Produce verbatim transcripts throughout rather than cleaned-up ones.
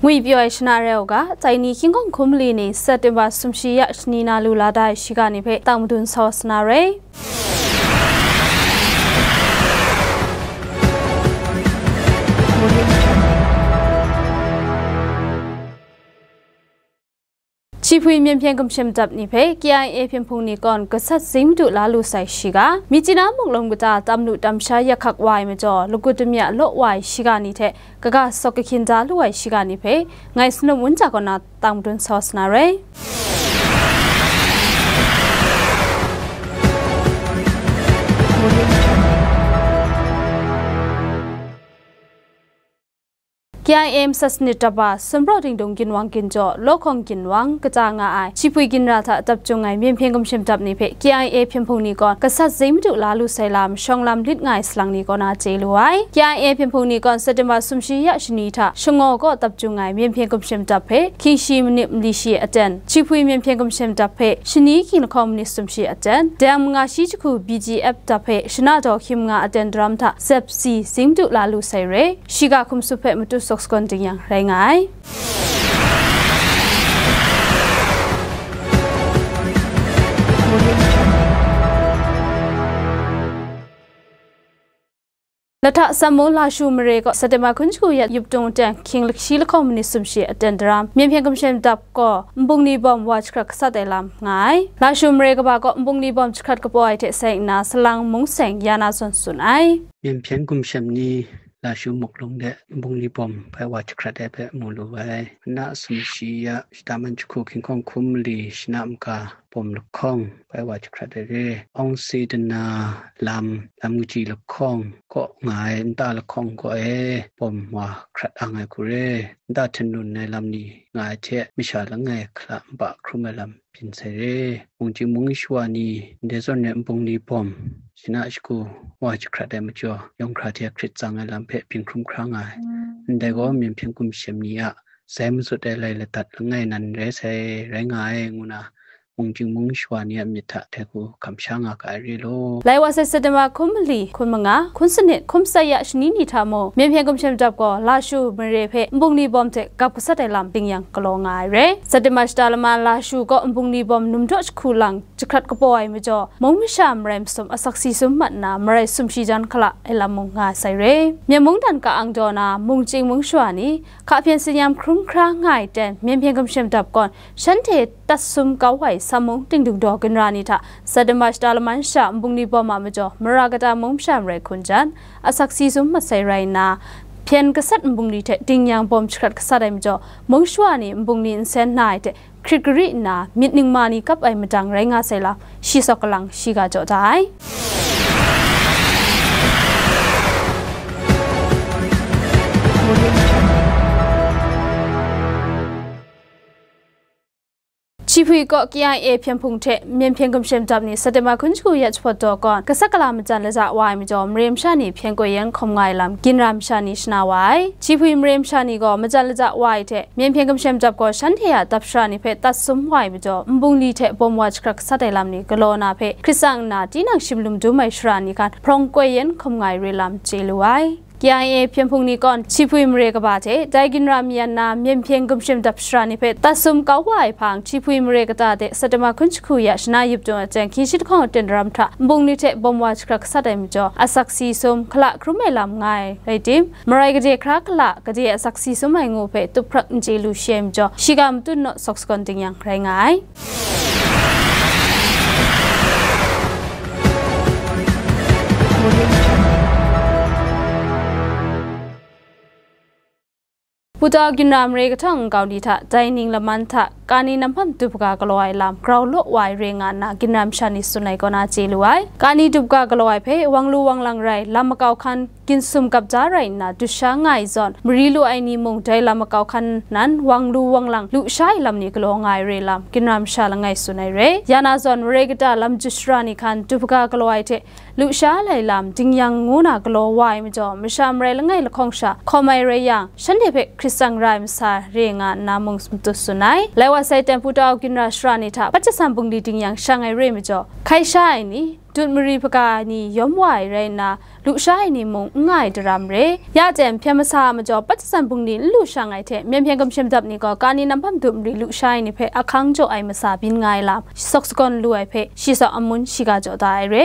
Ngwi pyaw ai shana rai u ga, dai ni hkying hkawng hkum mali ni September sumshi ya shani na lu la da ai shiga ni hpe tang madun sa wa sa na rai. Chihpui Myen Hpyen Gumshem Dap ni hpe K I A Hpyen Hpung ni kawn gasat zing madu la lu sai shiga, Myitkyina muk lawm kata tam lu tam sha yak hkak wa ai majaw, lagut damya law wa ai shiga ni hte kaga sawk kahkyin da lu ai shiga ni hpe ngai Sanum Wunca kaw na tang madun sa wa sa na rai. K I A masat sanit dap a, sumpraw dingdung ginwang ginjaw, lawhkawng ginwang kata nga ai, Chihpui ginra hta dap jung ai Myen Hpyen Gumshem Dap ni hpe K I A Hpyen Hpung ni kawn gasat zing madu la lu sai lam, shawng lam lit nga ai salang ni kaw na chye lu ai. K I A Hpyen Hpung ni kawn September sumshi ya shani hta Shangaw kaw dap jung ai Myen Hpyen Gumshem Dap hpe hkying shi manip mali shi aten, Chihpui Myen Hpyen Gumshem Dap hpe shani hkying lahkawng manit sumshi aten, dang manga shi jahku B G F dap hpe shana daw hkying manga aten daram hta zep si zing madu la lu sai re. Shiga hkum sup hpe matu sawk sagawn ding yang rai nga ai. Lahta Sammu Lashu mare kaw September hkun shagu ya yup tung teng hkying lakshi lahkawng manit sumshi aten daram, Myen Hpyen Gumshem Dap gaw nbungli bawm wa jahkrat gasat ai lam nga ai. Lashu mare kaba kaw nbungli bawm jahkrat kapaw ai hte seng nna, salang mung seng ya na zawn tsun ai. Myen Hpyen Gumshem ni Lashu muk lung de nbungli bawm bai wa jahkrat ai hpe mu lu ai. Mana sumshi ya shata man jahku hkying hkawng hkum mali shana maga bawm lahkawng bai wa jahkrat ai re. Awng si dana lam, lam kaji lahkawng kaw nga ai nta lahkawng kaw e bawm wa hkrat ang ai hku re. Nta hten lun ai lam ni nga ai hte masha langai hkala npa hkrum ai lam byin sai re. Mung chying mung shawa ni ndai zawn rai nbungli bawm shana shagu wa jahkrat ai majaw, yawng hkra hte hkrit tsang ai lam hpe byin hkrum hkra nga ai. Ndai gaw Myen Hpyen Gumshem ni a sai matsut ai lai ladat langai nan rai sai, rai nga ai, ngu na mung chying mung shawa ni a myit hta dai hku kamsham nga ga ai re law. Lai wa sai September hkum mali, hkun manga, hkun sanit, hkum tsai ya shani ni hta mung, Myen Hpyen Gumshem Dap gaw Lashu mare hpe nbungli bawm hte gap gasat ai lam ding yang galaw nga ai re. September shata lama Lashu kaw nbungli bawm num daw jahku lang jahkrat kapaw ai majaw, mung masha marai masum asak si sum mat nna, marai sumshi jan hkala ai lam mung nga sai re. Myen mung dan ka ang daw na, mung chying mung shawa ni, hka hpyen tsin-yam hkrum hkra nga ai ten, Myen Hpyen Gumshem Dap gaw shanhte tat sum kau ai Sammu Dingdung Daw ginra ni hta September shata laman sha nbungli bawm a majaw, mara kata mung masha marai hkun jan, asak si sum mat sai rai nna, hpyen gasat nbungli hte ding yang bawm jahkrat gasat ai majaw, mung shawa ni nbungli nsen na ai hte hkrit gari nna, myit ningma ni kap ai madang rai nga sai lam, shi sawk kalang shiga jaw da ai. Chihpui kaw K I A Hpyen Hpung hte Myen Hpyen Gumshem Dap ni September hkun shagu ya jahpawt daw kawn, gasat gala majan lata wa ai majaw, mare masha ni hpyen koi yan hkawm nga ai lam, ginra masha ni shana wa ai. Chihpui mare masha ni gaw majan lata wa ai hte, Myen Hpyen Gumshem Dap gaw shanhte a dap shara ni hpe tat sum wa ai majaw, nbungli hte bawm wa jahkrat gasat ai lam ni galaw na hpe hkrit tsang nna, tinang shim lum dum ai shara ni hkan hprawng koi yan hkawm nga ai re lam chye lu ai. K I A Hpyen Hpung ni kawn, Chihpui mare kaba hte dai ginra mayan na Myen Hpyen Gumshem Dap shara ni hpe tat sum kau wa ai hpang, Chihpui mare kata de September hkun shagu ya shana yup tung a teng, hkying shi lahkawng aten daram hta nbungli hte bawm wa jahkrat gasat ai majaw, asak si sum, hkala hkrum ai lam nga ai rai tim, marai gade hkra hkala gade asak si sum ai ngu hpe tup hprak n chye lu shi ai majaw, shiga matut naw sawk sagawn ding yang rai nga ai. Putau ginra mare kahtawng nkau ni hta, dai ning laman hta, kani namhpam dup ga galaw ai lam grau law wa ai re nga nna, ginra masha ni tsun ai kaw na chye lu ai. Kani dup ga galaw ai hpe, wang lu wang lang rai, lam makau hkan, ginsum gap da rai nna, dut sha nga ai zawn, mari lu ai ni mung dai lam makau hkan nan wang lu wang lang lu sha ai lam ni galaw nga ai re lam, ginra masha langai tsun ai re. Ya na zawn, marai kata lam jut shara ni hkan dup ga galaw ai hte, lu sha lai lam, ding yang ngu na galaw wa ai majaw, masha marai langai lahkawng sha hkawm ai rai yang, shanhte hpe hkrit tsang ra ai masa re nga nna mung matut tsun ai. Lai Asai tempu tau ginra shara ni hta Patjasan bungli ding yang shang ai re majaw, hkai sha ai ni, dut mari hpaga ai ni yawm wa ai rai nna, lusha ai ni mung n nga ai daram re. Ya jen hpyen masa a majaw Patjasan bungli n lu shang ai hte, myen hpyen kamsham dap ni gaw kani nanghpam dut mari lusha ai ni hpe ahkang jaw ai masa byin nga ai lam, sawk sagawn lu ai hpe, shi saw amun shiga jaw da ai re.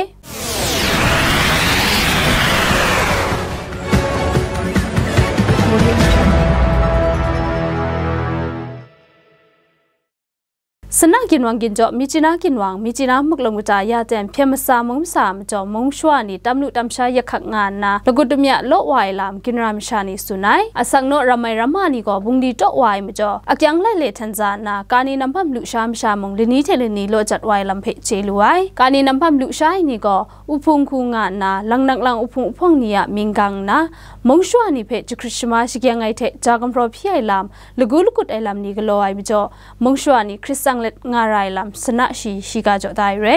Sana ginwang ginjaw, Myitkyina ginwang, Myitkyina muklum kata ya ten hpyen masa mung masa a majaw, mung shawa ni tam lu tam sha yak hkak nga nna, lagut damya law wa ai lam ginra masha ni tsun ai. Asak naw ram ai ramma ni gaw bungli taw wa ai majaw, akyang lai le hten za nna, kani nanghpam lusha masha mung lani hte lani law jat wa ai lam hpe chye lu ai. Kani nanghpam lusha ai ni gaw, uhpung hku nga nna, langnak lang uhpung uhpawng ni a mying gang nna, mung shawa ni hpe jahkrit shama shagyeng ai hte ja gumhpraw hpyi ai lam, lagu lagut ai lam ni galaw ai majaw, mung shawa ni hkrit tsang let nga ra ai lam sana shi shiga jaw da ai re.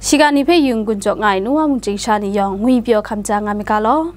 Shiga ni hpe yung gun jaw nga ai nu wa mung chyingsha ni yawng ngwi pyaw hkam ja nga myit ga law.